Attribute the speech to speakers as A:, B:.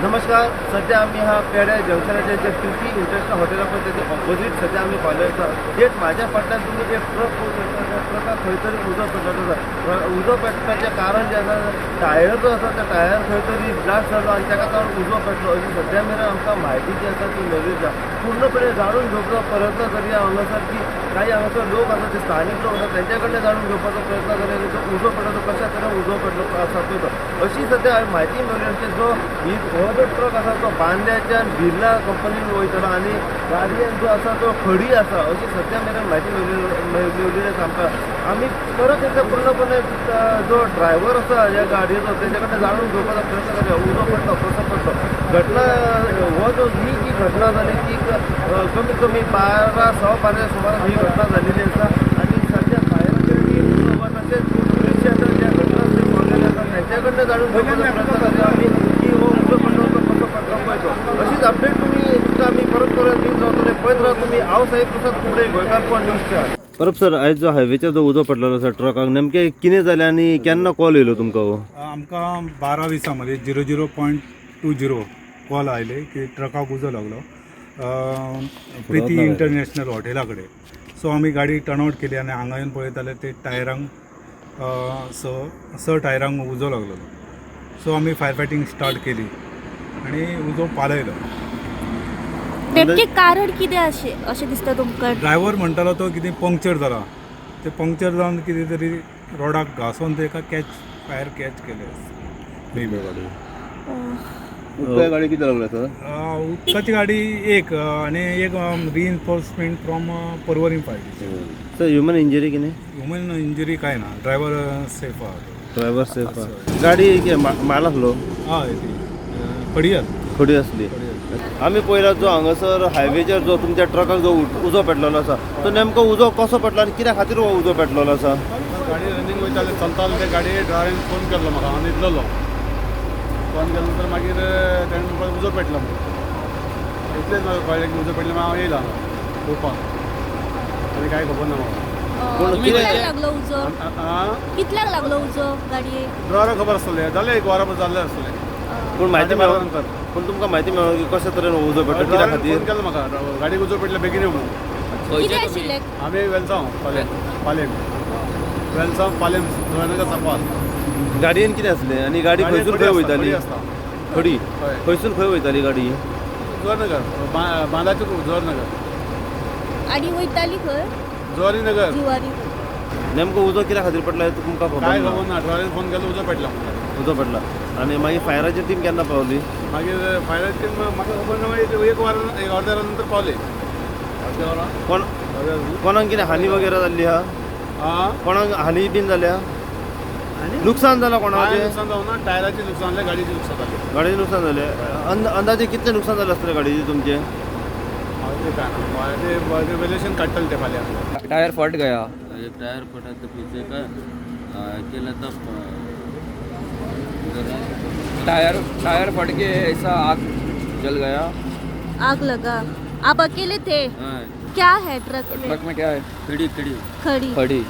A: नमस्कार. सध्या आमी ह्या पेड्या जंक्शनाचेर जे प्रिती इंटरनॅशनल हॉटेल आसा तेजे ऑपोजीट सध्या आमी पावले आसा. तेच म्हाज्या फाटल्यान तुमी एक ट्रक पळोवंक शकता. त्या ट्रकाक खंय तरी उजो पेटलेलो आसा. उजो पेटपाचें कारण जें आसा, टायर जो आसा त्या टायर खंय तरी ब्लास्ट जालो आनी ताका लागून उजो पेटलो अशी सध्या मेरेन आमकां म्हायती जी आसा ती मेळ्ळी आसा. पूर्णपणे जाणून घेवपाचो प्रयत्न करया. हांगासर की काही हांगासर लोक आसा, ते स्थानीक लोक आसा, तेंच्या कडल्यान जाणून घेवपाचो प्रयत्न करया की जो उजो पेटलो तो कशा तरेन उजो पेटलो आसा पळय तो. अशी सध्या म्हायती मेळ्ळी की जो हो जो ट्रक आसा तो बांद्याच्यान बिर्ला कंपनीन वयतलो आनी गाडयेन जो आसा तो खडी आसा अशी सध्या मेरेन म्हायती मेळिल्ली आसा आमकां. आमी परत एकदां पूर्णपणे जो ड्रायव्हर आसा ह्या गाडयेचो तेच्या कडल्यान जाणून घेवपाचो प्रयत्न करया उजो पडलो कसो पडलो. घटना हो जो ही जी घटना जाली ती कमीत कमी 12 सव्वा 12 सुमाराक ही घटना जाल्लेली आसा आनी सध्या फायराचे टीम तशेंच पुलीस जे आसा ज्या घटनास्थळी पावलेले आसा तेंच्या कडल्यान जाणून घेवपाचो प्रयत्न करता आमी की हो उजो पडलो तो कसो पडलो पळय तो. अशीच अपडेट तुमी तुमकां आमी परत परत दिवन रावतले. पळयत राव तुमी. हांव साई प्रसाद कुंबडे, गोंयकारपण न्यूज 4. परब सर, आयज जो हायवेचेर जो उजो पडलेलो आसा ट्रकाक, नेमकें कितें जालें आनी केन्ना कॉल येयलो तुमकां हो?
B: आमकां 12:20 मध्ये 00.20 कॉल आयले की ट्रकाक उजो लागलो प्रिती इंटरनॅशनल हॉटेला कडेन. सो आमी गाडी टर्न आवट केली आनी हांगा येवन पळयत जाल्यार ते टायरांक स स टायरांक उजो लागलेलो. सो आमी फायर फायटींग स्टार्ट केली आनी उजो पालयलो.
C: नेमकें कारण कितें अशें अशें दिसता तुमकां?
B: ड्रायव्हर म्हणटालो तो कितें पंक्चर जाला, ते पंक्चर जावन कितें तरी रोडाक घांसोन तेका कॅच फायर कॅच केलें मे बी.
A: उदका गाडी कितें लागले सर?
B: उदकाची गाडी एक आनी एक reinforcement from Porvorim fire.
A: Sir, human injury कितें?
B: ह्युमन इंजरी काय ना, ड्रायव्हर सेफ आहा.
A: Driver safe. गाडी कितें माल आसलो?
B: हय, ती खडी आसा.
A: खडी आसली. आमी पळयला जो हांगासर हायवेचेर जो तुमच्या ट्रकाक जो उजो पेटलेलो आसा तो नेमको उजो कसो पेटलो आनी कित्या खातीर हो उजो पेटलेलो आसा?
D: गाडी रनिंग वयताले, चलताले ते गाडी ड्रायव्हरान फोन केल्लो म्हाका, हांव न्हिदलेलो. फोन केल्या नंतर मागीर तेणें म्हणपाक उजो पेटला म्हणून. इतलेंच म्हाका कळ्ळें की उजो पेटलो. मागीर हांव येयला हांगा पळोवपाक आनी कांय खबर ना म्हाका.
A: पूण
C: कितल्याक लागलो उजो?
D: आं?
C: कितल्याक लागलो उजो गाडयेक?
D: ड्रायव्हराक खबर आसतलें, जालें एक वरां जाल्लें आसतलें.
A: पूण म्हायती
D: बारा
A: मेळो
D: नंतर.
A: पूण तुमकां म्हायती मेळो की कशा तरेन हो उजो पेटलो कित्या
D: ड्रायव्हरान
A: खातीर?
D: फोन केलो म्हाका, गाडयेक उजो पेटला, बेगीन यो म्हणून.
C: कितें आशिल्लें?
D: आमी वेलसांव पालेम, पालेम वेलसांव पालेम जुवानगर सांकवाल.
A: गाडयेन कितें आसलें आनी गाडी खंयसून खंय वयताली?
D: आसता.
A: खडी.
D: हय.
A: खंयसून खंय वयताली गाडी?
D: जुवानगर, बांदाचे जुवानगर.
C: आनी वयताली खंय?
D: जुवारीनगर.
C: जुवारी.
A: नेमको उजो कित्या खातीर पेटलो हें तुमकां खबर
D: काय
A: ना?
D: खबर ना, ड्रायव्हरान फोन केलो उजो पेटला म्हणून.
A: उजो पेटला आनी मागीर फायराची टीम केन्ना पावली?
D: मागीर फायर टीम म्हाका खबर ना, एक एक वर एक अर्द्या वरां नंतर पावले, अर्द्या वरां.
A: कोण
D: अर्द्या वरां.
A: कोणाक कितें हानी वगैरे जाल्ली आहा?
D: आं?
A: कोणाक हानी बीन जाल्या, नुकसान जालां
D: काय
A: कोणाचें?
D: नुकसान जावं ना, टायराचें नुकसान जालें, गाडयेचें नुकसान जालें.
A: गाडयेचें नुकसान जालें. अंदाजे कितलें नुकसान जालें आसतलें गाडयेचें तुमचें?
D: हांव ते काय ना, ते वेल्युएशन काडटले ते फाल्यां.
E: टायर फट गया.
F: एक टायर फटा तो पीछे का अकेला था
E: टायर टायर फट के ऐसा आग जल गया.
C: आग लगा. आप अकेले थे?
F: हाँ.
C: क्या है ट्रक में?
E: ट्रक में क्या है?
F: खड़ी खड़ी.
C: खड़ी.
E: खड़ी.